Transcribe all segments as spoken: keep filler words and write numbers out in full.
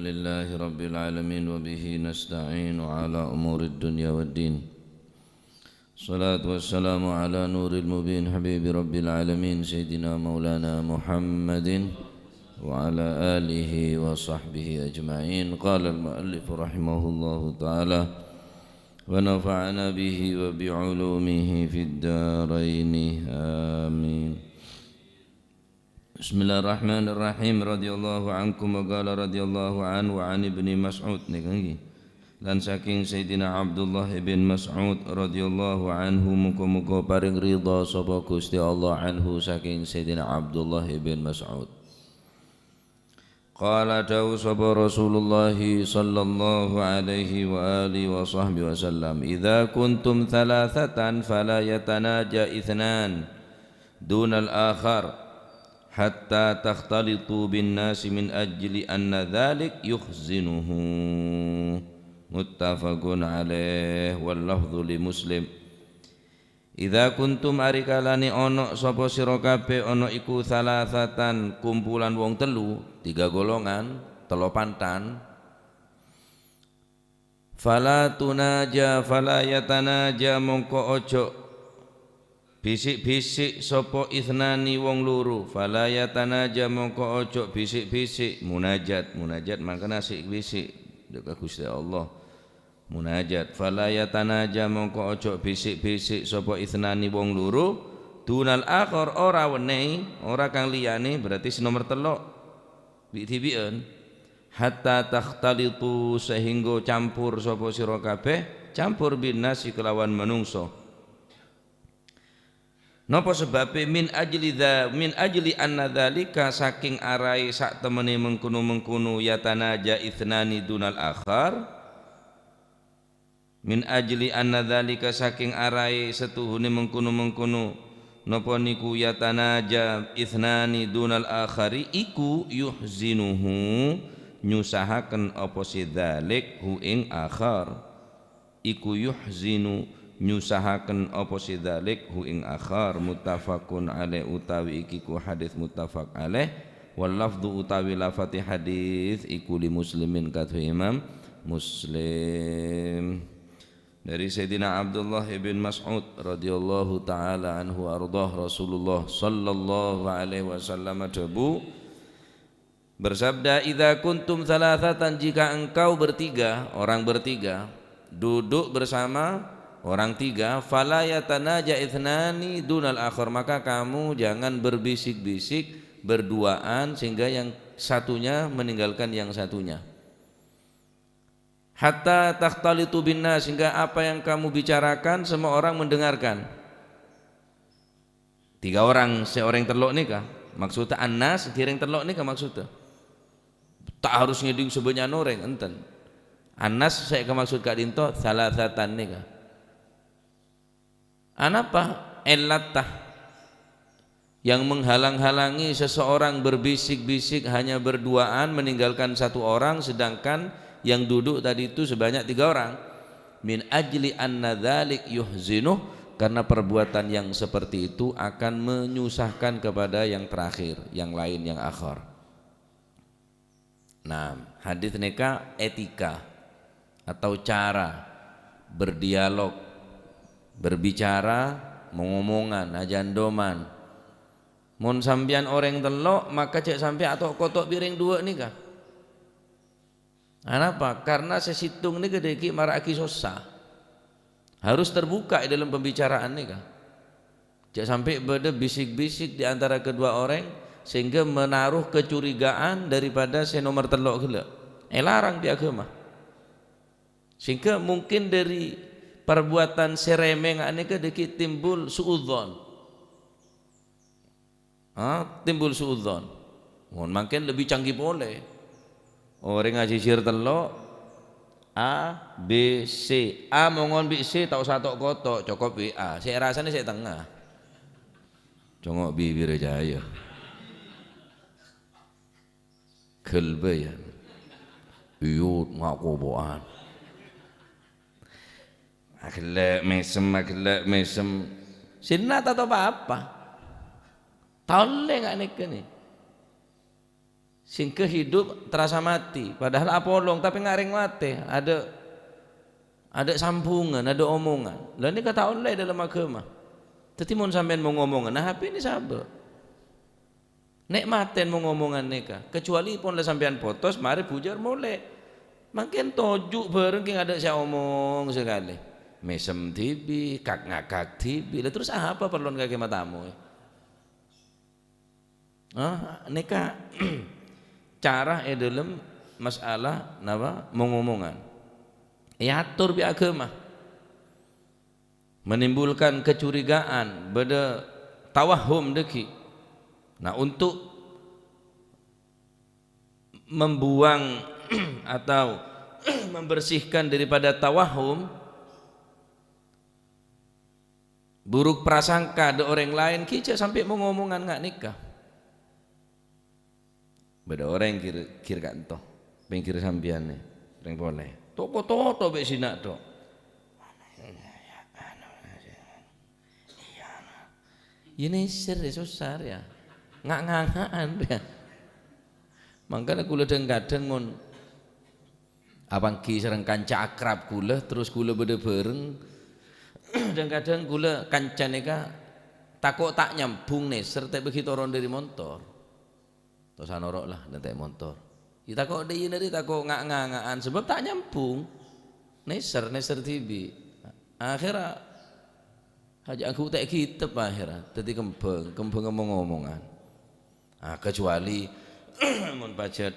لله رب العالمين، وبه نستعين على أمور الدنيا والدين. الصلاة والسلام على نور المبين، حبيب رب العالمين، سيدنا مولانا محمد وعلى آله وصحبه أجمعين. قال المؤلف رحمه الله تعالى: ونفعنا به وبعلومه في الدارين. آمين. Bismillahirrahmanirrahim. Radhiyallahu ankum wa qala radhiyallahu anhu wa an Ibni Mas'ud, nèka ngghi. Lan saking Sayyidina Abdullah ibn Mas'ud radhiyallahu anhu, muga-muga paring ridha sapa Gusti Allah anhu saking Sayyidina Abdullah ibn Mas'ud. Qala, dawuh sapa Rasulullah sallallahu alaihi wa alihi wa sahbihi wasallam, "Idza kuntum thalathatan fala yatanaja itsnan dunal akhar hatta takhtalitu bin nasi min ajli anna dzalik yuhzinuhu." Muttafaqun alaih, wal lafdzu li Muslim. "Idza kuntum," arikalane ono sapa sira kabeh, ono iku, "thalathatan," kumpulan wong telu, tiga golongan, tello pantan. "Fala tunaja, fala yatanaja, mongko ojo bisik-bisik sapa itsnani wong loro. Fala yatanaja, mongko ojo bisik-bisik." Munajat, munajat mangkana sik-bisik dek ka Gusti Allah. Munajat. "Fala yatanaja," mongko ojo bisik-bisik sapa itsnani wong loro, "dunal akhar," ora wenne'i, ora kang liyane, berarti sè nomer tello'. Bi'-dhibi'an. "Hatta takhtalitu," sehingga campur sapa sira kabeh, campur, "bin nasi," kelawan manungsa. Napa sebabbe? "Min ajli dza-, min ajli anna dzalika," saking arae sak temene mengkono-mengkono, "yatanaja itsnani dunal akhar." "Min ajli anna dzalika," saking arae setuhune mengkono-mengkono, napa niku, "yatanaja itsnani dunal akhari," iku, "yuhzinuhu," nyusahaken apa sè dzalik, "hu ing akhar." Iku yuhzinu, nyusahaken apa sè dzalik, "hu ing akhar." Muttafaqun alaih, utawi iki ku hadis muttafaq alaih. Wal lafdzu, utawi lafate hadis iku, li Muslimin, kadhuwe Imam Muslim. Dari Sayyidina Abdullah ibn Mas'ud radhiyallahu ta'ala anhu ardhah, Rasulullah sallallahu alaihi wasallam adhâbu, bersabda, "Idza kuntum thalathatan," jika engkau bertiga, orang bertiga, duduk bersama orang tiga, "fala yatanaja itsnani dunal akhar," maka kamu jangan berbisik-bisik berduaan sehingga yang satunya meninggalkan yang satunya. "Hatta takhtalitu bin nas," sehingga apa yang kamu bicarakan semua orang mendengarkan. Tiga orang, sè orèng tello' nèka. Maksudnya annas, dhâreng tello' nèka maksudnya. Ta' harus ngèdhing sabânnya'an orèng, enten. Annas sè èkamaksud ka'dhinto, thalathatan nèka. Anapa èllatta yang menghalang-halangi seseorang berbisik-bisik hanya berduaan meninggalkan satu orang, sedangkan yang duduk tadi itu sebanyak tiga orang? "Min ajli anna dzalik yuhzinuh," karena perbuatan yang seperti itu akan menyusahkan kepada yang terakhir, yang lain, yang akhar. Nah, hadis nèka etika atau cara berdialog, berbicara, mongomongan, ajhândoman. Mon sampèyan orèng tello', maka jhâ' sampè' ato'-koto' bi' rèng duwâ' nèka. Anapa? Karena sè sèttong nèka dhâggi' mara'aghi sossa. Harus terbuka è dalam pembicaraan nèka. Jhâ' sampè' bâdâ bisik-bisik di antara kedua orèng sehingga menaruh kecurigaan daripada sè nomer tello' ghellâ'. Èlarang bi' aghâma. Sehingga mungkin dari perbuatan sè rèmèng nèka dhâggi' timbul su'udzon. Ha, timbul su'udzon. Mon mangkèn lebbi canggih polè. Orèng ajhâjhâr tello', A, B, C. A mongon bi' C, ta' osa to'-koto', cokop bi' A. Sè èrasanè sè tengnga. Congo' bibir jâ, ya. Ghâlbâ, ya. Iyut, nga' kobo'an. Aghellâ' mèsem, aghellâ' mèsem. Sènna' ta' tao pa-apa. Ta' ollè nga' nèka nè. Sehingga hidup terasa mati, padahal apolong, tapè ngarèng matè, adâ', adâ' sambhungan, adâ' omongan. Lah, nèka ta' ollè dâlem aghâma. Dhâddhi, mon sampèyan mon ngomongan, nah, hapèna sabâ'. Nè'matè mon ngomongan nèka, kecuali pon la sampèyan potos, marè bujâr molè. Mangkèn toju' bhâreng kèng adâ' sè omong sakalè. Mèsem dhibi', kak-ngakak dhibi'. Lah, terros apa parlona kakè matamoè? Ah, nèka cara è dâlem masalah napa? Mong-omongan. Èator bi' aghâma. Menimbulkan kecurigaan, bâdâ tawahhum dhâggi'. Nah, untuk membuang atau membersihkan daripada tawahhum, buruk prasangka dâ' orèng laèn, ghi' jhâ' sampè' mong-omongan nga' nèka. Bâdâ orèng ghir-, ghir ka'ento, pèngghir sampèyan, rèng polè. Toko toto bâ' sèna' tok. Iyâ, nèser, yâ, sossa, yâ. Nga'-nganga'an, yâ. Mangkana kaulâ dhâng-kadhâng mon apangghi sareng kanca akrab kaulâ, terros kaulâ bâdâ bhâreng, dhâng-kadhâng kaulâ kanca nèka tako' ta' nyambhung nèser, ta' bâgi toron dâri montor. Tosa noro' la, dântè' montor. Yâ tako' dâ' iyâ nari tako' nga'-nganga'an, sabâb ta' nyambhung. Nèser, nèser dhibi'. Akhèrra hajâ angghuy ta' ghitep akhèrra. Dâddhi kembhâng, kembhâng omong-omongan. Ah, kecuali mon pajhât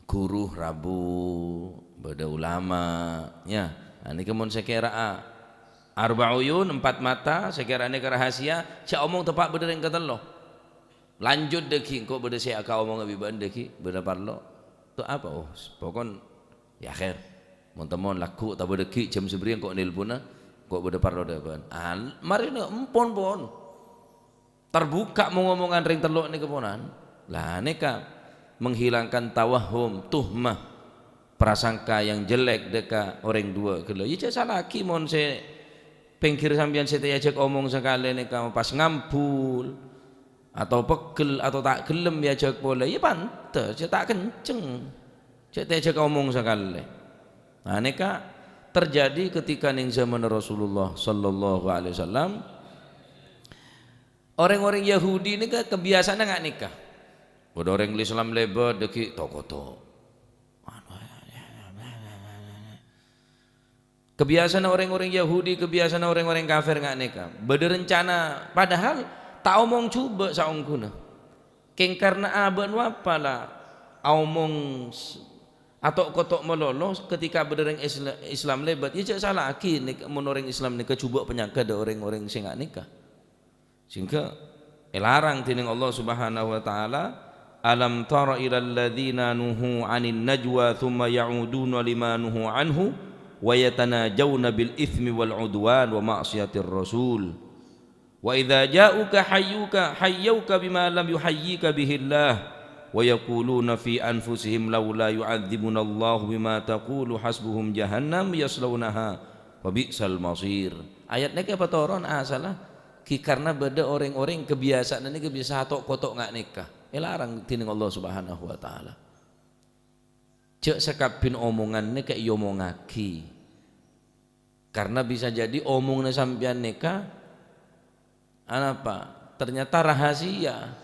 ghuru rabu, bâdâ ulama, yâ. Nah, nèka mon sakèra'a arba' uyun, empat mata, sakèra'a nèka rahasia, jhâ' omong teppa' bâdâ rèng katello. Lanjut dhâggi', engko' bâdâ sè akaomonga bi' bâ'na dhâggi', bâdâ parlo. To apa, oh, pokon, yâ, kher. Mon-temmon lagghu' ta' bâdâ ghi' jam sabâriyâ engko' nelponna, engko' bâdâ parlo dâ' bâ'na. Ah, marèna empon, pon. Terbuka mong-omongan rèng tello' nèka ponan. Lah, nèka menghilangkan tawahhum, tuhmah, prasangka yang jelek dâ' ka orèng duwâ' ghellâ'. Yâ, jhâ' sala'aghi mon sè pèngghir sampèyan sè ta' èajhâk omong sakalè nèka pas ngambul, atau pegghel, atau ta' ghellem èajhâk polè. Yâ, pantes, jhâ' ta' kenceng. Jhâ' ta' èajhâk omong sakalè. Nah, nèka terjadi ketika neng zaman Rasulullah sallallahu alaihi wasallam. Orèng-orèng Yahudi nèka kebiasaanna nga' nèka. Bâdâ orèng Islam lèbât dhâggi' to-koto. Kebiasaanna orèng-orèng Yahudi, kebiasaanna orèng-orèng kafir nga' nèka. Bâdâ rencana, padahal ta' omong jhubâ' saongghuna. Kèng karna abâ' no apa la aomong s-, ato'-koto' malolo ketika bâdâ orèng Isla-, Islam lèbât. Yâ jhâ' sala'aghi nèka, mon orèng Islam nèka jhubâ' panyakèt dâ' orèng-orèng sè nga' nèka. Sehingga èlarang dèning Allah Subhanahu wa Ta'ala, "Alam tara ilal ladzina nuhu 'anin najwa tsumma ya'uduna lima nuhu 'anhu wa yatanajawna bil itsmi wal 'udwan wa ma'siyatir rasul. Wa idza ja'uka hayyuka, hayyauka bima lam yuhayyika bihillah, wa yaquluna fi anfusihim laula yu'adzibunallahu bima taqulu hasbuhum jahannam yaslaunaha wa bi'sal masir." Ayat nèka patoron asalla ghi karna bâdâ orèng-orèng kebiasaanna nèka bisa to'-koto' nga' nèka. Èlarang dèning Allah Subhanahu wa Ta'ala. Jhâ' sakabbhina omongan nèka èomongngaghi. Karna bisa jadi omonganna sampèyan nèka, anapa? Ternyata rahasia.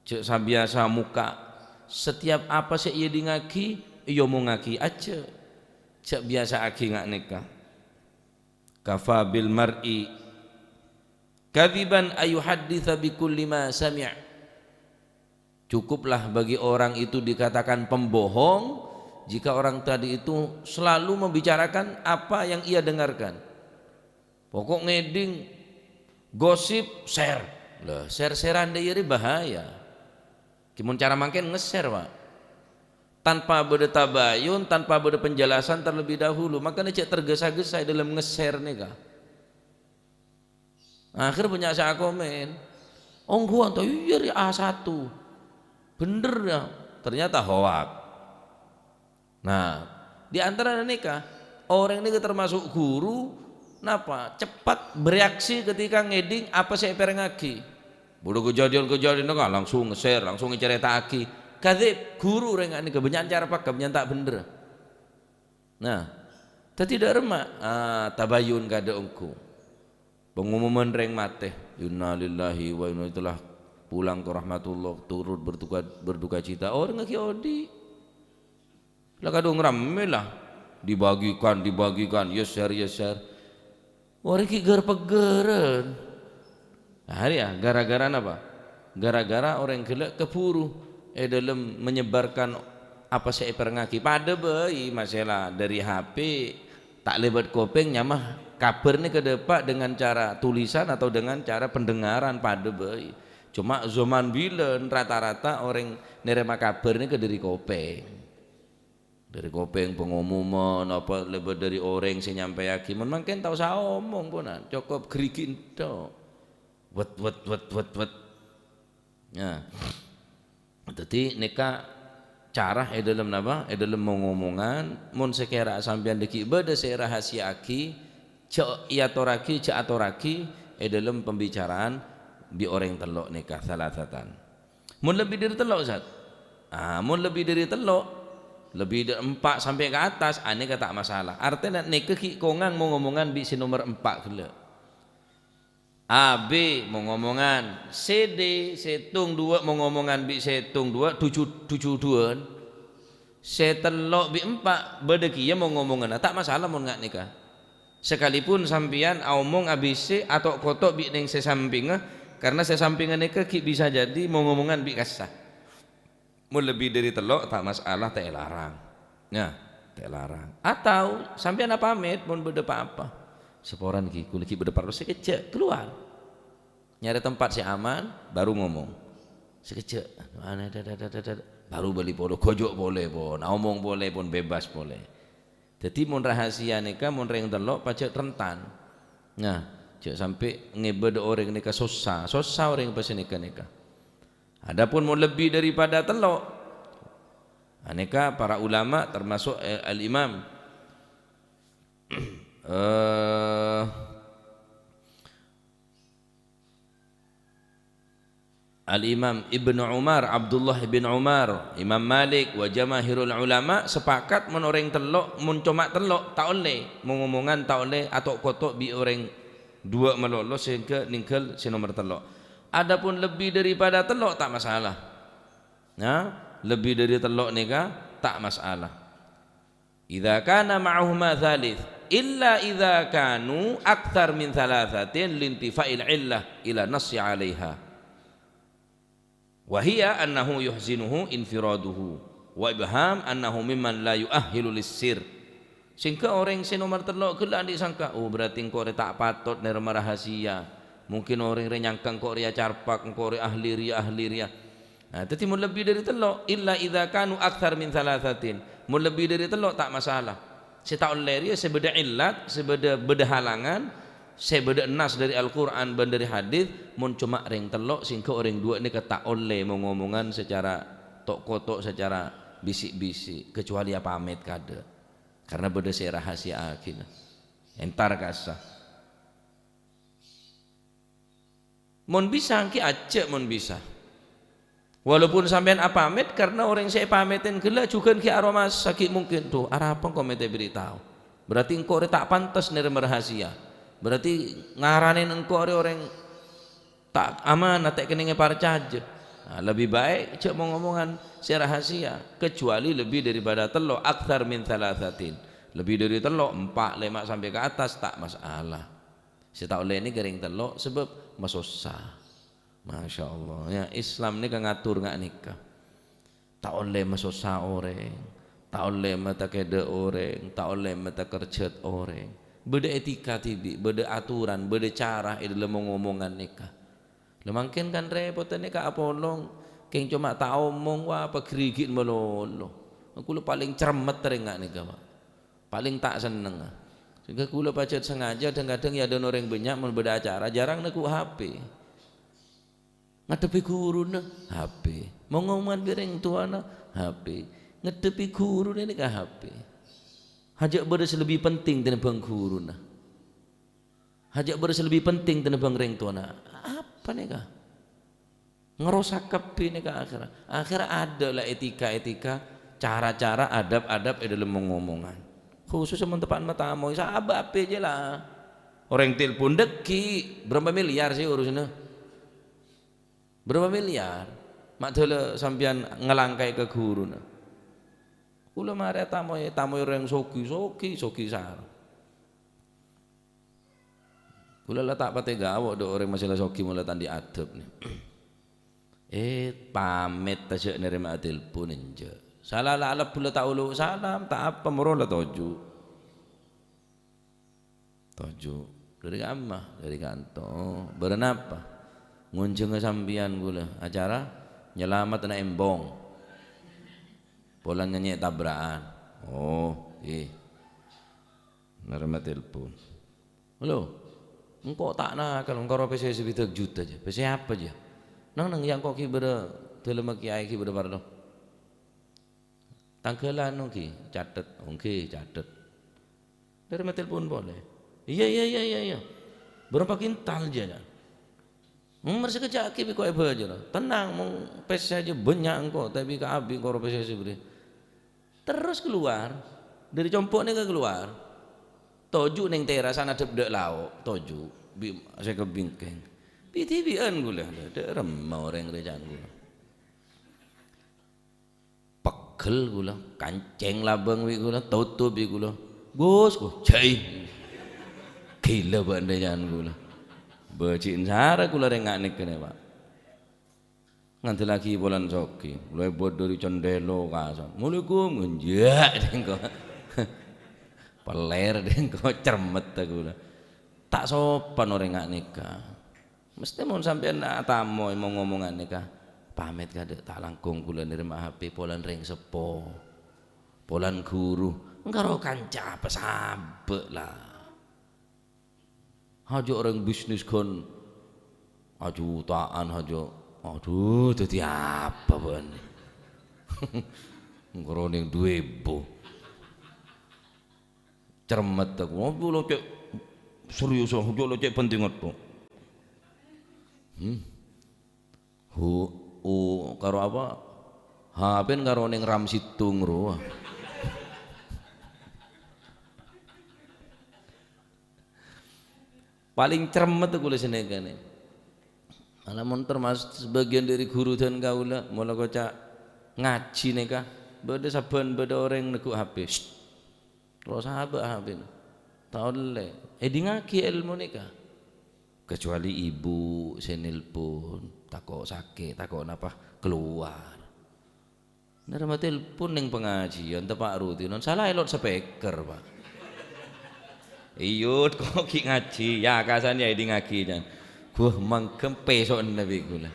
Jhâ' sabiasa mokka'. Setiap apa sè èèdingngaghi, èomongngaghi ajâ. Jhâ' biyasa'aghi nga' nèka. Kafa bil mar'i kadziban ayyuhadditsa bikulli ma sami'. Cukuplah bagi orang itu dikatakan pembohong jika orang tadi itu selalu membicarakan apa yang ia dengarkan. Pokok ngèdhing gosip, share. Lah, share-sharean dâ' iyâ rè bahaya. Ghi mon cara mangkèn nge-share, Pak. Tanpa bâdâ tabayun, tanpa bâdâ penjelasan terlebih dahulu. Makanya jhâ' tergesa-gesa è dâlem nge-share nèka. Akhir bânnya' sè akomèn. Ongghuwân to, iyâ rè A satu. Bhender, yâ. Ternyata hoak. Nah, di antara nèka, orèng nèka termasuk ghuru, napa? Cepat bereaksi ketika ngèdhing apa sè èpèrèngngaghi. Bâdâ kejadian-kejadian kan langsung nge-share, langsung ècarèta'aghi. Kadzib, ghuru rèng nèka bânnya'an cara pakka, bânnya'an ta' bhendher. Nah, dhâddhi dâ' remma, ah, tabayyun kadâ' ongghu. Pengumuman rèng matè, "Innalillahi wa inna ilaihi pulang ke rahmatullah, turut berduka, berduka cita." Orèng ghi' odi'. La kadhung rammè la, dibagikan, dibagikan, yes share, yes share. Orèng ghi' ghâr-peghârân. Nah, arèya gara-gara napa? Gara-gara orèng ghellâ' kabhuru è dâlem menyebarkan apa sè èparengngaghi. Padâ bhâi masalah dâri H P, ta' lèbât kopèng nyamana kabhâr nèka dâpa' dengan cara tulisan atau dengan cara pendengaran, padâ bhâi. Coma zaman bilân rata-rata orèng nèrèma kabhâr nèka dâri kopèng. Dâri kopèng pengumuman, apa lèbât dâri orèng sè nyampèyaghi. Mon mangkèn ta' osa omong, ponan. Cokop gherrighi' ènto'. Wet, wet, wet, wet, wet. Nah. Dhâddhi nèka cara è dâlem napa? È dâlem mong-omongan, mon sakèra sampèyan dâgghi' bâdâ sè rahasiya'aghi, jhâ' èatorraghi, jhâ' atorraghi è dâlem pembicaraan bi' orèng tello' nèka, salasatan. Mon lebbi dâri tello', Ustaz? Ah, mon lebbi dâri tello', lebbi dâ-, empa' sampè' ka attas, anèka ta' masalah. Artèna nèka ghi' kongang mong-omongan bi' sè nomer empa' ghellâ'. A B mong-omongan, C D sèttong duwâ' mong-omongan bi' sèttong duwâ', duju-, duju duwâ'ân. Sè tello' bi' empa' bâdâ kèya mong-omonganna, ta' masalah mon nga' nèka. Sakalipun sampèyan aomong abisè ato'-koto' bi' neng sè sampèngnga, karna sè sampèngnga nèka ghi' bisa jadi mong-omongan bi' kassa. Mon lebbi dâri tello' ta' masalah, ta' èlarang. Yâ, ta' èlarang. Atau sampèyan apamèt mon bâdâ pa-apa. Saporana ghi, kaulâ ghi' bâdâ parlo sakejjhâ', kalowar. Nyarè tempat sè aman, baru ngomong. Sakejjhâ', baru bâli polo, ghâjâ' polè pon, aomong polè pon, bebas polè. Dhâddhi mon rahasiya nèka mon rèng tello' pajhât rentan. Nah, jhâ' sampè' ngèbâ dâ' orèng nèka sossa, sossa orèng pas nèka-nèka. Adapun mon lebbi daripada tello', anèka para ulama termasuk, eh, Al-Imam, eh, Al-Imam Ibnu Umar, Abdullah bin Umar, Imam Malik, wa jamahirul ulama sepakat mon orèng tello', mon coma tello', ta' ollè, mong-omongan ta' ollè ato'-koto' bi' orèng duwâ' malolo sehingga nèngghâl sè nomer tello'. Adapun lebbi daripada tello', ta' masalah. Nah, lebbi dâri tello' nèka ta' masalah. Idza kana ma'ahuma tsalits, illa idza kanu aktsar min tsalatsatin lintifa'il illah ila nassi 'alaiha. Wa hiya annahu yuhzinuhu infiraduhu, wa ibham annahu mimman la yu'ahhilu lis-sirr. Sehingga orèng sè nomer tello' ghellâ' andi' sangka, "Oh, berarti engko' rè ta' patot nèrèma rahasiya. Mungkin orèng rè nyangka engko' rèya carpak, engko' rè ahli rèya, ahli rèya." Nah, dhâddhi mon lebbi dâri tello', illa idza kanu aktsar min tsalatsatin. Mon lebbi dâri tello', ta' masalah. Sè ta' ollè rèya sè bâdâ illat, sè bâdâ, bâdâ halangan, sè bâdâ nas dâri Al-Qur'an bân dâri hadits, mon coma rèng tello', sehingga orèng duwâ' nèka ta' ollè mong-omongan sacara to'-koto', sacara bisi'-bisi', kecuali apamèt kadâ'. Karna bâdâ sè rahasiyaaghi, nah. Entar kassa. Mon bisa, ènggi ajhâk mon bisa. Walaupun sampèyan apamèt, karna orèng sè èpamètè ghellâ' jhughân ghi' aromasa, ghi' mungkin, "Dhu, arapa engko' mètè bâri' tao? Berarti engko' rè ta' pantes nèrèma rahasiya. Berarti ngaranè engko' rè orèng ta' amanah, ta' kennèng èparcajâ." Nah, lebbi baik jhâ' mong-omongan sè rahasiya, kecuali lebbi daripada tello', aktsar min tsalatsatin. Lebbi dâri tello', empa', lèma' sampè' ka attas, ta' masalah. Sè ta' ollè nèka rèng tello', sabâb masossa. Masya Allah, yâ, Islam nèka ngatur nga' nèka. Ta' ollè masossa orèng, ta' ollè matakèdâ orèng, ta' ollè matakerjhât orèng. Bâdâ etika dhibi', bâdâ aturan, bâdâ cara è dâlem mong-omongan nèka. La mangkèn kan rèpot nèka apolong, kèng coma ta' omong, wah, paghârighi'ân malolo. Kaulâ palèng cermet rèng nga' nèka, Pak. Palèng ta' sennengnga. Sehingga kaulâ pajhât sengaja dhâng-kadhâng è adâ'na orèng bânnya' mon bâdâ acara, jhârâng neggu' H P. Ngaddhebbhi ghuruna, H P. Mong-omongan bi' rèng towana, H P. Ngaddhebbhi ghuruna nèka H P. Hajâ' bâdâ sè lebbi penting tènèmbhâng ghuruna. Hajâ' bâdâ sè lebbi penting tènèmbhâng rèng towana. Apa nèka? Ngarosak kabbhi nèka akhèrra. Akhèrra adâ' la etika-etika, cara-cara, adab-adab è dhâlem mong-ngomongan. Khusus mon teppa'na matamoy, sabâ' apè jâ la. Orèng telpon dâggi', bârâmpa milyar sè urusanna? Bârâmpa milyar? Ma' dâlâ sampèyan ngalangkaè ka ghuruna. Kaulâ marè atamoy, tamoy orèng soghi, soghi, soghi sara. Kaulâ la ta' patè gawa dâ' orèng masalah soghi mola ta' andi' adab, nè. Eh, pamèt ta' jhâ' narèma'a telpon, enjâ'. Sala la alebbhu la ta' olo salam, ta' apa, moro la toju'. Toju'. Dâri kamma? Dâri kanto. Oh, bârâ napa? Ngonjhângnga sampèyan kaulâ. Acara nyalamet ana' embong. Polana nyè' tabra'an. Oh, eh. Narèma telpon. "Halo, engko' ta' nakal, engko' ro pèssè sabidhâk juta jâ." "Pèssè apa jâ?" "Nang, nang, yâ engko' ghi' bâdâ dâlemma kèyaè ghi' bâdâ parlo." "Tangghâlân ongghi, catet." "Ongghi, catet." Narèma telpon polè. "Iyâ, iyâ, iyâ, iyâ, iyâ. Bârâmpa kintal jâ, yâ?" "Hmm, mara sakejjhâ' ghi' bi' ko' èbâjârâ." "Tenang, mon pèssè jâ bânnya' engko', tapè kaabi engko' ro pèssè sabidhâk." Terros kalowar, dâri compo' nèka kalowar. Toju' neng terasan adhep dâ' lao', toju', bi-, sè kabingkèng. Bi-dhibi'ân kaulâ, dâ', dâ' remma orèng rècan kaulâ. Pegghel kaulâ, kancèng labâng bi' kaulâ, totop bi' kaulâ. "Gus, Gus, jhâi." Ghilâ bân rècan kaulâ. Bâji'na sara kaulâ rèng nga' nèka nè, Pak. Ngandellaghi polana soghi, lèbât dâri cendhèla ka asal. "Assalamualaikum," ngenjak dengko. Peler dengko, cermet aku lah. Ta' sopan orèng nga' nèka. Mestè mon sampèyan atamoy mong-ngomongan nèka, pamèt kadâ' ta' langkong kaulâ narèma H P polana rèng seppo, polana ghuru, engkaro kanca apa sabâ' lah. Hajâ' orèng bisnis ghân ajuta'an hajâ'. Adhu, dhâddhi apa bâ'na? Engko' ronèng duwè èbu. Cermet aku. Aku lo cè' serius, aku lo cè' penting tok. Hmm. Hu, u, karo apa? Hapen karo neng ram situng rowa. Paling cermet kaulâ sanèka nè. Malah mon termasuk sebagian dari guru dan kaulâ, mola koca' ngaji nèka, bâdâ sabbhân bâdâ orèng neggu' H P. Sst. Terros abâ' H P-na. Ta' ollè. Èdingngaghi èlmo nèka. Kecuali ibu sè nelpon, tako' sakè', tako' napa, kalowar. Narèma telpon neng pangajiân, teppa' rutin, non sala è loudspeaker, Pak. Iyut, ko' ghi' ngaji, ya, kasan ya, èdingngaghi, can. Guh, mangghâmpè so'na bi' kaulâ.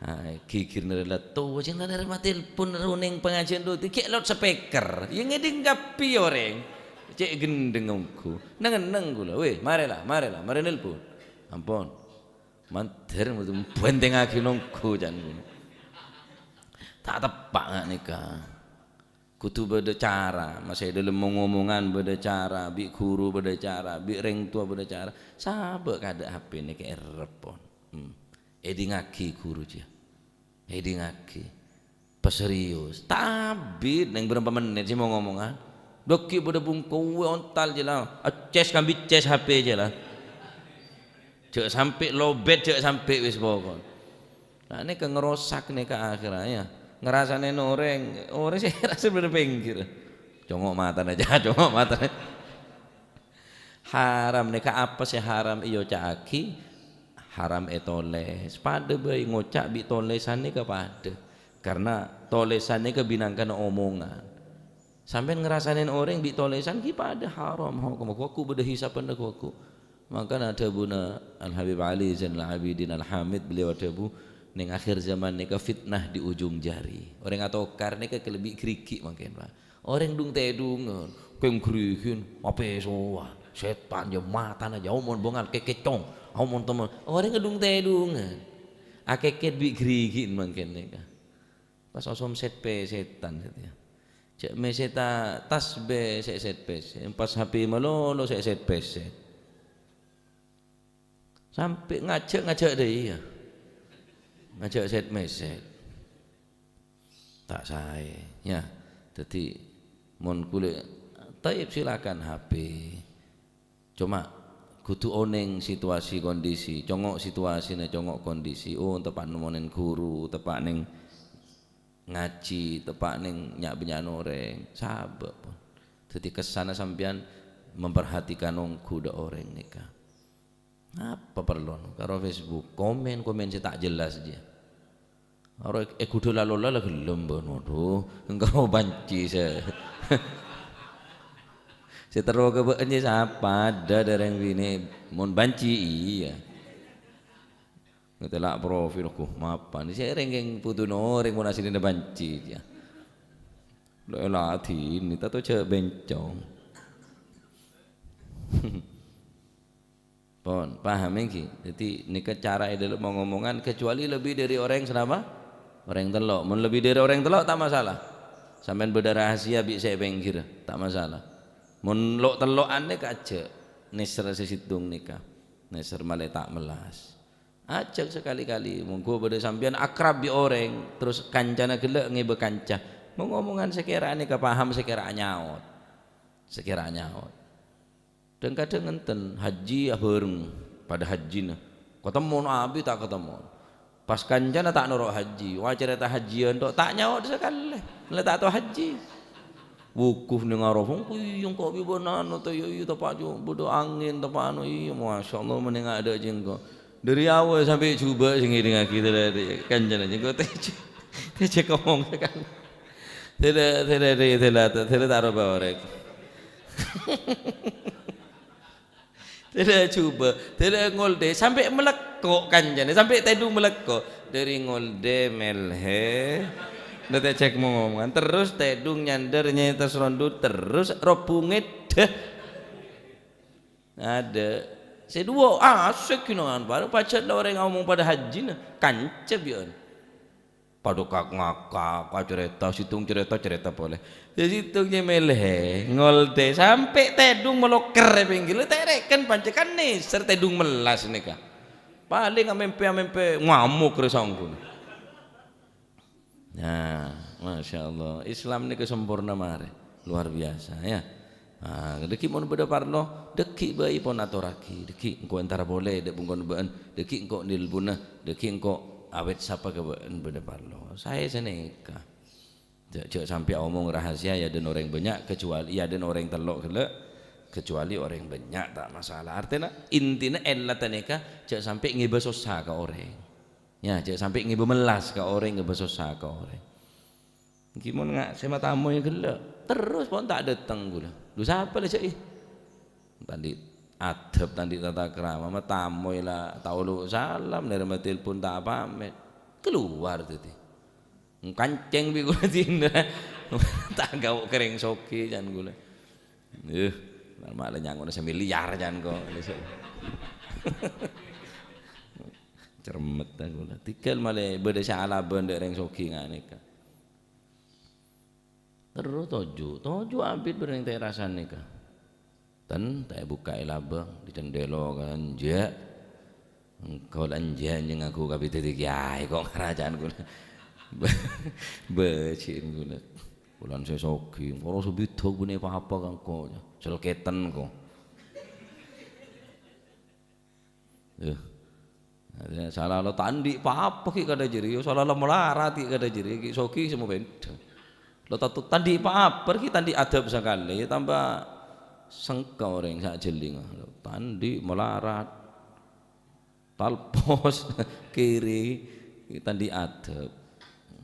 Ah, ghighir narè la towa, jhâ' narèma telpon ro neng pangajiân rutin, ghi' loudspeaker. Ya ngèdhing kabbhi orèng. Cè' ghendheng ongghu. Neng-enneng kaulâ, "Wè, marè la, marè la, marè nelpon." Ampon. Mandhâr, bhândhingngaghi nongghu, can. Ta' teppa' nga' nèka. Kodhu bâdâ cara, maskè dâlem mong-ngomongan bâdâ cara, bi' ghuru bâdâ cara, bi' rèng towa bâdâ cara. Sabâ' kadâ' H P nèka èrrep, pon. Hmm. Èdingngaghi ghuru, jiyâ. Èdingngaghi. Paserius. Ta' abit neng bârâmpa mennit sè mong-ngomongan. Dâgghi' bâdâ bungko, wè, ontal jiyâ la. Accès kambi accès H P jiyâ la. Jhâ' sampè' lobet, jhâ' sampè' wis pokok. Nah, nèka ngarosak nèka akhèrra, ya. Ngarasanè orèng, orèng sè rasa bâdâ pèngghir. Congo' matana jâ, congo' matana. Haram nèka apa sè haram èoca'aghi? Haram ètolès. Padâ bhâi ngoca' bi' tolèsan nèka padâ. Karna tolèsan nèka bhâi nangkana omongan. Sampèyan ngarasanè orèng bi' tolèsan ghi' padâ haram hokomma, ghu-, ghu-, bâdâ hisabbhânna ghu-, ghu-. Mangkana dhâbuna Al-Habib Ali Zainal Abidin Al-Hamid, beliau adhâbu, "Neng akhir zaman nèka fitnah di ujung jari." Orèng atokar nèka kalabhi ghrighi' mangkèn, Pak. Orèng dung-tèdungan, kèng ghrighin, apèsowan, sètan jâ matana jâ, omon bongan kèkècong, omon temen. Orèng dung-tèdungan. Akèkèt bi' ghrighi'en mangkèn nèka. Pas osom sèt-pèsètan, sèt, ya. Jâ' mèsèta tasbih sè sèt-pèsèt, pas H P malolo sè sèt-pèsèt. Sampè' ngajhâk-ngajhâk dâ' iyâ. Ajâ' sèt-mèsèt. Ta' saè, ya. Dhâddhi, mon kulâ, taib, silakan H P. Coma, kodhu onèng situasi kondisi, congo' situasina, congo' kondisi. Oh, teppa' neng monèn ghuru, teppa' neng ngajhi, teppa' neng nya'-bânnya'an orèng. Sabâ', pon. Dhâddhi, kèssana sampèyan memperhatikan ongghu dâ' orèng nèka. Apa parlona karo Facebook? Komen-komen sè ta' jelas jiyâ. Aro è-, èghudhu la-lola la ghellem, bân. Waduh, engko' banci sè. Sè terro ka bâ'na sapa? Adâ' dâreng binè' mon banci, iyâ. Ngetelak profil, guh, mapan. Sè rèng-kèng pudhuna orèng mon asline banci, ya. Lo ladine, tato jâ' bencong. Pon, paham ènggi? Dhâddhi, nèka cara è dâlem ngomongan, kecuali lebih dari orèng sanapa? Orèng tello'. Mon lebih dari orèng tello', ta' masalah. Sampèyan bâdâ rahasia bi' sè è pèngghir, ta' masalah. Mon lo'-tello'an nèka ajâ', nèser sè sèttong nèka. Nèser malè ta' mellas. Ajâk sakali-kali, mongghu bâdâ sampèyan akrab bi' orèng, terros kancana ghellâ' ngèbâ kanca. Mon ngomongan sakèra nèka paham, sakèra nyaot. Sakèra nyaot. Dhâng-kadhâng ngènten, hajji abhâreng, padâ hajjina. Katemmo abit ta' katemmo. Pas kancana ta' noro' hajji, wah, carèta hajjiyân tok, ta' nyaot sakalè. Mèla ta' tao hajji. Wukuf neng Arafah, "Engko' iyâ, engko' bi' bân anu, ta' iyâ, iyâ, teppa' jâ' bâdâ angèn, teppa' anu, iyâ, masyaallah, mending adâ' jâ' engko'." Dâri awal sampè' jhubâ' sè ngèdingngaghi, tèla-, kancana jâ' engko' tèjè, tèjè ngomong sakalè. Tèla-, tèla-, tèla-, tèla-, ta' rowa orèng. Tèla jhubâ', tèla ngoldè, sampè' malèkko' kancana, sampè' tèdung malèkko'. Dâri ngoldè mèlhè, nètè cèk ngomongan, terros tèdung nyandher nyètes rondu, terros robbhu ngèdhâ. Adâ'. Sè duwâ', asik, ghi, nongan, padâ pajhât la orèng ngomong padâ hajjina, kancep, yâ. Padâ kak-ngakak, acarèta, sèttong carèta, carèta polè. Sè sèttong nyè mèlè, ngoldè, sampè' tèdung malokèr è pèngghir. Terèken pancèn kan nèser tèdung mellas nèka. Palèng amèmpè-amèmpè ngamok rè sangghuna. Nah, masyaallah. Islam nèka samporna marè. Luar biasa, ya. Ah, dhâggi' mon bâdâ parlo, dhâggi' bhâi pon atorraghi, dhâggi' engko' entara polè dâ' bungkona bâ'ân, dhâggi' engko' nèlponna, dhâggi' engko' awèt sapa ka bâ'ân bâdâ parlo. Saè sanèka. Jâ', jâ' sampè' omong rahasia è adâ'na orèng bânnya', kecuali, è adâ'na orèng tello' ghellâ', kecuali orèng bânnya' ta' masalah. Artèna, intina èlla' nèka jâ' sampè' ngèbâ sossa ka orèng. Ya, jâ' sampè' ngèbâ mellas ka orèng, ngèbâ sossa ka orèng. Ènggi mon nga' sè matamoy ghellâ', terros pon ta' dâteng ghulâ. Lho, sapa la jâ', ih? Tandhi' adhâb, tandhi' tata krama, matamoy la tao lo' salam, nèrèma tèlpon ta' pamèt. Keluar dhâddhi. Kancèng bi' ghulâ dinah. Ta' gao' ka rèng soghi, can ghulâ. Eh, ma' la nyangona samiliar, can ko'. Cermet ta' ghulâ. Tigal malè bâdâ sè alabân dâ' rèng soghi nga' nèka. Terro toju', toju' abit bâreng terasan nèka. Ten, ta' èbukka'è labâng, dicendhelo kan, jâ'. Engko' la enjâ' ngaku kabit dhâddhi kèyaè, ko' ngaraja'an ghulâ. Bâji'na ghulâ. Bulân sè soghi, engko' sè bidhâk bânnè pa-apa ka engko', selketen ko'. Eh. Sala lo tandhi' pa-apa ghi' kadhâ' jârèya, sala lo malarat ghi' kadhâ' jârèya, ghi' soghi sè mabendhâ. Lo tanto tandhi' pa-apa ghi' tandhi' adhâb sakalè, tamba sengka orèng sajhellinga. Lo tandhi' malarat, talpos, kèrè, ghi' tandhi' adhâb.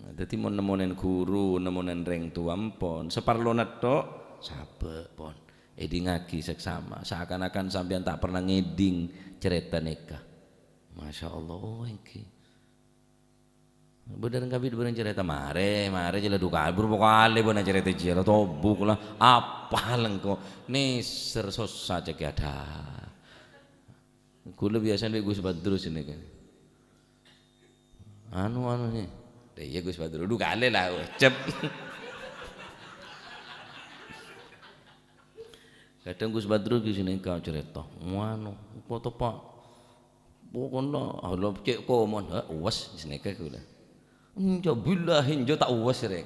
Dhâddhi mon nemmonèn ghuru, nemmonèn rèng towa empon, saparlona tok, sabâ' pon. Èdingngaghi saksama, seakan-akan sampèyan ta' pernah ngèding carèta nèka. Masya Allah, oh, ènggi. Bâdâ rèng kabit bâreng carèta, marè, marè, jâ' la du kabur, pokok alè bâna carèta jiyâ, la tobuk la, apal engko', nèser sossa cèkè adâ'. Ghulâ biyasana bi' Gus Badrus nèka. Anu, anu, nè. Lah iyâ, Gus Badrus. Du kalè la, cep. Kadhâng Gus Badrus ghi' sè nèka carèta. Anu, engko' teppa' Pokokna, Allah, cè' komo'na, ha, uwes, sanèka kaulâ. Enjâ', billahi, enjâ' ta' uwes, rè.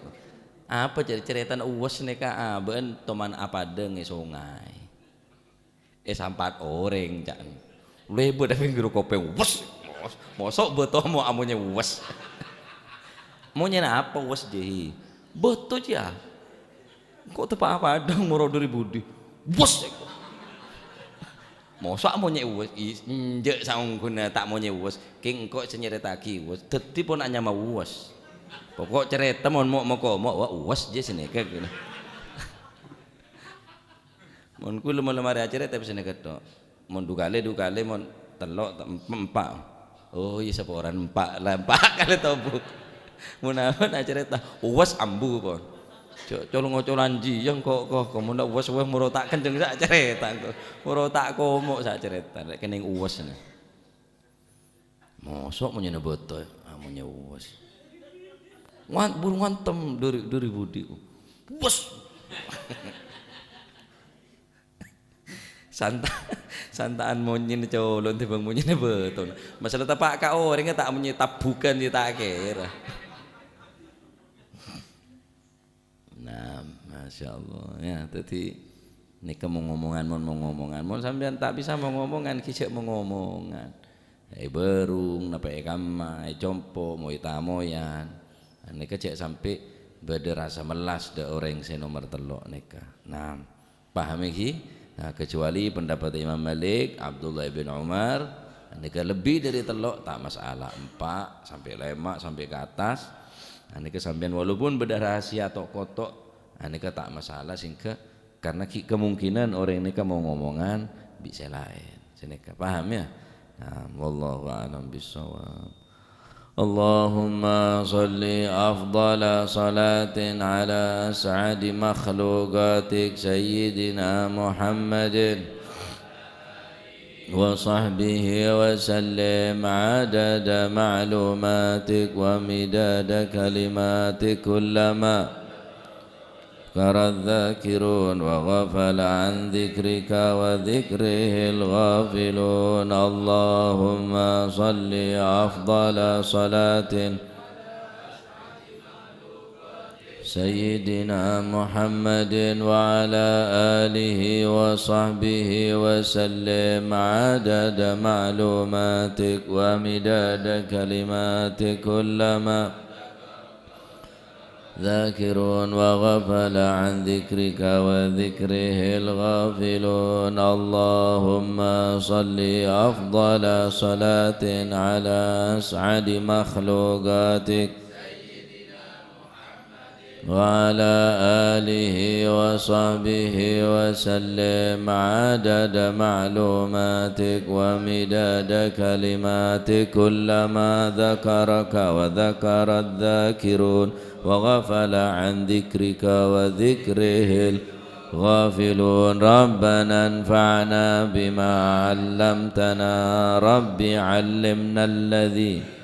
Apa car-, carètana uwes nèka, ah, bâ'ân toman apadâ è songay. È sampat orèng, ca'na. Lèbât è pèngghir kopèng, uwes, uwes. Mosok bâto mo' amonyè uwes. Monyèna apa uwes, jhi? Bâto, jiyâ. Engko' teppa' apadâ moro dâri budi? Wes! Mosok amonyè uwes? Is, enjâ' saongghuna ta' monyè uwes. Kèng engko' sè nyarèta'aghi uwes. Dhâddhi pon anyama uwes. Pokok carèta mon mo'-, moko-mo', wa uwes jiyâ sanèka, ghânèka. Mon kaulâ mola marè acarèta, tapè sanèka tok. Mon du kalè, du kalè, mon tello', ta-, emp-, empa'. Oh, iyâ, saporana empa', la empa' kalè tobu'. Mon apa na' carèta, uwes ambu, pon. Co-, col-ngocolan jiyâ, ko', ko', ko', mon la uwes, uwes, moro ta' kenceng sa' carèta, ko'. Moro ta' komo' sa' carèta, rè' kennèng uwes, na. Mosok monyèna bâto, ah, monyè uwes. Wan-, buru ngantem dâri, dâri budi, ko'. Uwes! Santa-, santa'an monyèna colo' tèmbhâng monyèna bâtona. Masalah teppa' ka orèngnga ta' monyè tabbukan, yâ ta' kèra. Nah, masyaallah. Yâ, dhâddhi nèka mong-omongan, mon mong-omongan. Mon sampèyan ta' bisa mong-omongan, ghi jhâ' mong-omongan. Èbârung, napa èkamma, ècompo', moy-tamoyan. Nèka jhâ' sampè' bâdâ rasa mellas dâ' orèng sè nomer tello' nèka. Nah, Paham, ghi? Nah, kecuali pendapat Imam Malik, Abdullah ibn Umar, nèka lebbi dâri tello', ta' masalah, empa', sampè' lèma', sampè' ka attas. Nah, nèka sampèyan walaupun bâdâ rahasia to'-koto', nah, nèka ta' masalah, sehingga karena ghi' kemungkinan orèng nèka mong-omongan bi' sè laèn. Sanèka, paham, yâ? Nah, wallahu a'lam bissawab. اللهم صل أفضل صلاة على أسعد مخلوقاتك سيدنا محمد وصحبه وسلم عدد معلوماتك ومداد كلماتك كلما ذكر الذاكرون وغفل عن ذكرك وذكره الغافلون. اللهم صل أفضل صلاة سيدنا محمد وعلى آله وصحبه وسلم عدد معلوماتك ومداد كلماتك كلما ذاكرون وغفل عن ذكرك وذكره الغافلون. اللهم صل أفضل صلاة على أسعد مخلوقاتك وعلى آله وصحبه وسلم عدد معلوماتك ومداد كلماتك كلما ذكرك وذكر الذاكرون وغفل عن ذكرك وذكره الغافلون. ربنا انفعنا بما علمتنا. رب علمنا الذي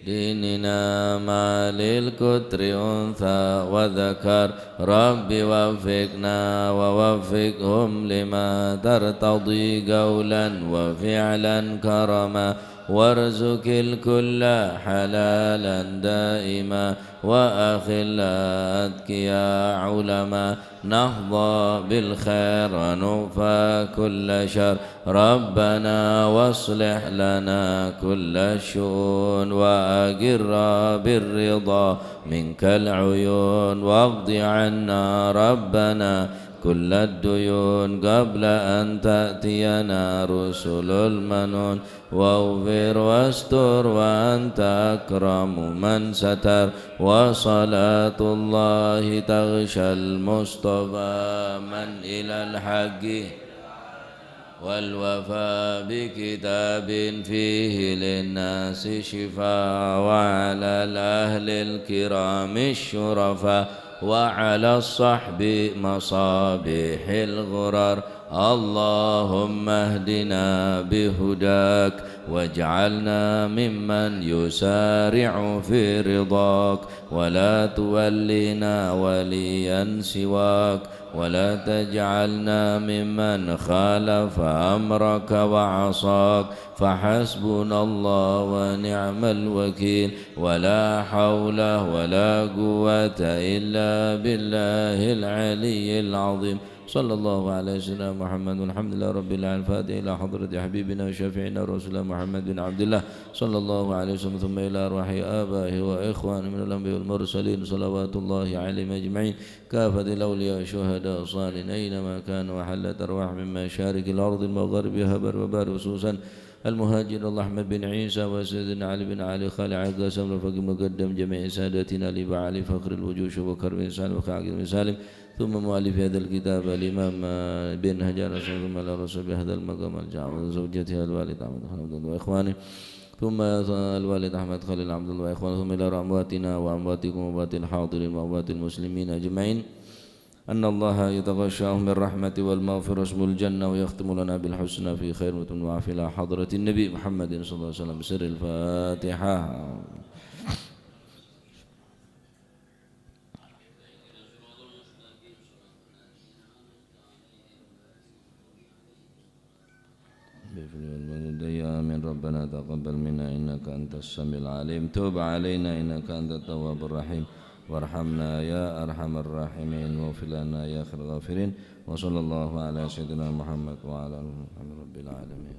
ديننا مع للكتر أنثى وذكر. رب وفقنا ووفقهم لما ترتضي قولا وفعلا كرما. وارزق الكل حلالا دائما وأخلاء أتقياء علما. نحظى بالخير ونكفى كل شر. ربنا واصلح لنا كل الشؤون وأقر بالرضا منك العيون واقض عنا ربنا كل الديون قبل أن تأتينا رسل المنون واغفر واستر وأنت أكرم من ستر. وصلاة الله تغشى المصطفى من إلى الحق والوفاء بكتاب فيه للناس شفاء وعلى الأهل الكرام الشرفاء وعلى الصحب مصابيح الغرر. اللهم اهدنا بهداك واجعلنا ممن يسارع في رضاك، ولا تولنا وليا سواك، ولا تجعلنا ممن خالف أمرك وعصاك، فحسبنا الله ونعم الوكيل، ولا حول ولا قوة إلا بالله العلي العظيم. صلى الله على سيدنا محمد، والحمد لله رب العالمين. الفاتحة إلى حضرة حبيبنا وشفيعنا رسول الله محمد بن عبد الله، صلى الله عليه وسلم، ثم إلى أرواح آبائه وإخوانه من الأنبياء والمرسلين، صلوات الله عليهم أجمعين، كافة الأولياء والشهداء والصالحين، أينما كانوا وحلت أرواحهم من مشارق الأرض ومغاربها، بر وبحر، خصوصا المهاجر الله أحمد بن عيسى وسيدنا علي بن علي خالع قاسم الفقيه مقدم جميع سادتنا الإمام علي فخر الوجوه وكرم سالم وخاكم سالم، ثم مؤلف هذا الكتاب الإمام بن حجر، ثم الرسول بهذا المقام الجامع، زوجته الوالد أحمد خالد وإخوانه، ثم الوالد أحمد خليل عبد الله وإخوانه، ثم إلى أمواتنا وأمواتكم وأموات الحاضرين وأموات المسلمين أجمعين، أن الله يتغشاهم بالرحمة والمغفرة ويسكنهم الجنة ويختم لنا بالحسنى في خير وعافية إلى حضرة النبي محمد صلى الله عليه وسلم بسر الفاتحة. آمين. ربنا تقبل منا إنك أنت السميع العليم. تب علينا إنك أنت التواب الرحيم. وارحمنا يا أرحم الراحمين. واغفر لنا يا خير الغافرين. وصلى الله على سيدنا محمد وعلى آله وصحبه رب العالمين.